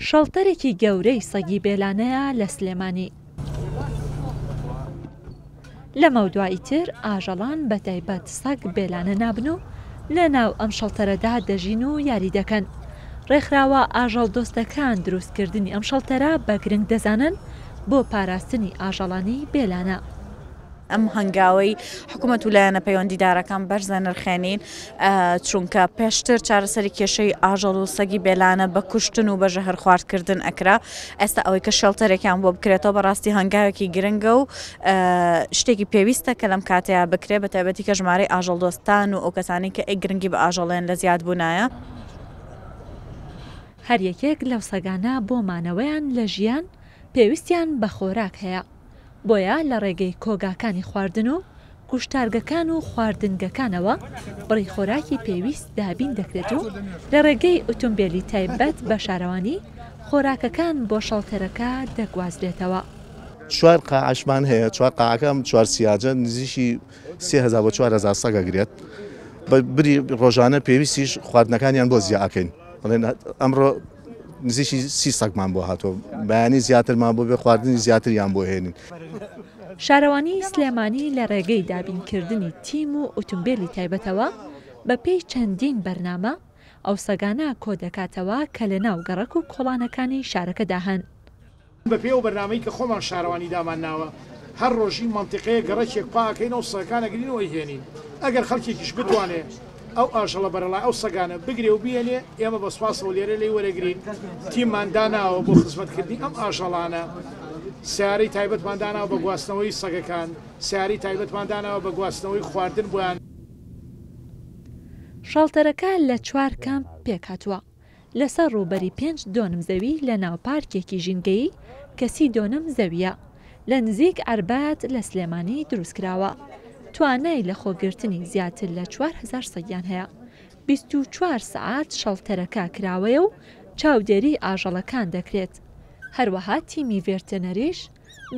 شەڵتەرێکی گەورەی سەگی بێلانەیە لە سلێمانی. لەمەودوا ئیتر ئاژەڵان بەتایبەت سەگ بێلانە نابن و لەناو ئەم شەڵتەرەدا دەژین و یاری دەکەن. ڕێکخراوە ئاژەڵدۆستەکان دروستکردنی ئەم شەڵتەرە بە گرنگ دەزانن بۆ پاراستنی ئاژەڵانی بێلانە. ئەم هەنگاوەی حکوومەت و لایەنە پەیوەندیدارەکان بەرز دەنرخێنین، چونکە پێشتر چارەسەری کێشەی ئاژەڵ و سەگی بێلانە بە کوشتن و بە ژەهرخواردکردن ئەکرا، ئێستا ئەوەی کە شێڵتەرێکیان بۆ بکرێتەوە بەڕاستی هەنگاوێکی گرنگە و شتێکی پێویستە کە لەم کاتەیە بکرێ، بە تایبەتی کە ژمارەی ئاژەڵدۆستان و ئەو کەسانەی کە گرنگی بە ئاژەڵێن لە زیادبوونایە. هەر یەکێک لەو سەگانە بۆ مانەوەیان لە ژیان پێویستیان بە خۆراک هەیە، بۆیە لە ڕێگەی کۆگاکانی خواردن و کوشتارگەکان و خواردنگەکانەوە بڕی خۆراکی پێویست دابین دەکرێت و لە ڕێگەی ئوتومبێلی تایبەت بە شارەوانی خۆراکەکان بۆ شەڵتەرەکە دەگوازرێتەوە. چوار قاعەشمان هەیە، چوار قاعەکە ئەم چوار سیاجە نزیکی 3000 بۆ 4000 سەگ ئەگرێت، بە بری ڕۆژانە پێویستیش خواردنەکانیان بۆ زیا ئەکەین، بڵێن ئەمڕۆ نزیکی سی سەگمان بۆ هاتووە، بەیانی زیاترمان بۆ بێ خواردنی زیاتریان بۆ هێنین. شارەوانی سلێمانی لە رێگەی دابینکردنی تیم و ئوتومبێلی تایبەتەوە بەپێی چەندین بەرنامە ئەو سەگانە کۆدەکاتەوە کە لەناو گەڕەک و کۆڵانەکانی شارەکەدا هەن. بەپێی ئەو بەرنامەی کە خۆمان شارەوانی دامانناوە هەر ڕۆژی مەنتیقەیەک گەڕەکێک پاکەینەوە سەگەکان ئەگرین و ئەیهێنین ئەگەر خەڵکێکیش بتوانێ ئەو ئاژەڵە بەرەڵای ئەو سەگانە بگرێ و بیێنێ ئێمە بە سوپاسەوە لێرە لێی وەرەگرین تیممان داناوە بۆ خزمەتکردنی ئەم ئاژەڵانە سەیارەی تایبەتمان داناوە بە گواستنەوەی سەگەکان سەیارەی تایبەتمان داناوە بە گواستنەوەی خواردن بۆیان. شەڵتەرەکە لە چوار کامپ پێکهاتووە. لەسەر ڕووبەری پێنج دۆنم زەوی لە ناو پارکێکی ژینگەیی کە سی دۆنم زەوییە لە نزیک عەربەت لە سلێمانی دروستکراوە، توانای لەخۆگرتنی زیاتر لە 4000 سەگیان هەیە، 24 سەعات شەڵتەرەکە کراوەیە و چاودێری ئاژەڵەکان دەکرێت، هەروەها تیمی ڤێرتێنەریش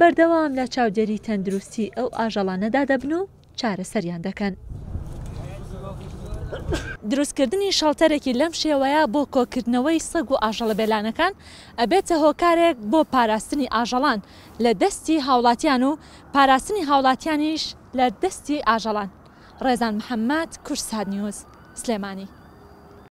بەردەوام لە چاودێری تەندروستی ئەو ئاژەڵانەدا دەبن و چارەسەریان دەکەن. دروستکردنی شەڵتەرێکی لەم شێوەیە بۆ کۆکردنەوەی سەگ و ئاژەڵە بێلانەکان ئەبێتە هۆکارێک بۆ پاراستنی ئاژەڵان لە دەستی هاوڵاتیان و پاراستنی هاوڵاتیانیش لە دەستی ئاژەڵان. ڕێزان محەمەد، کوردسات نیوز، سلێمانی.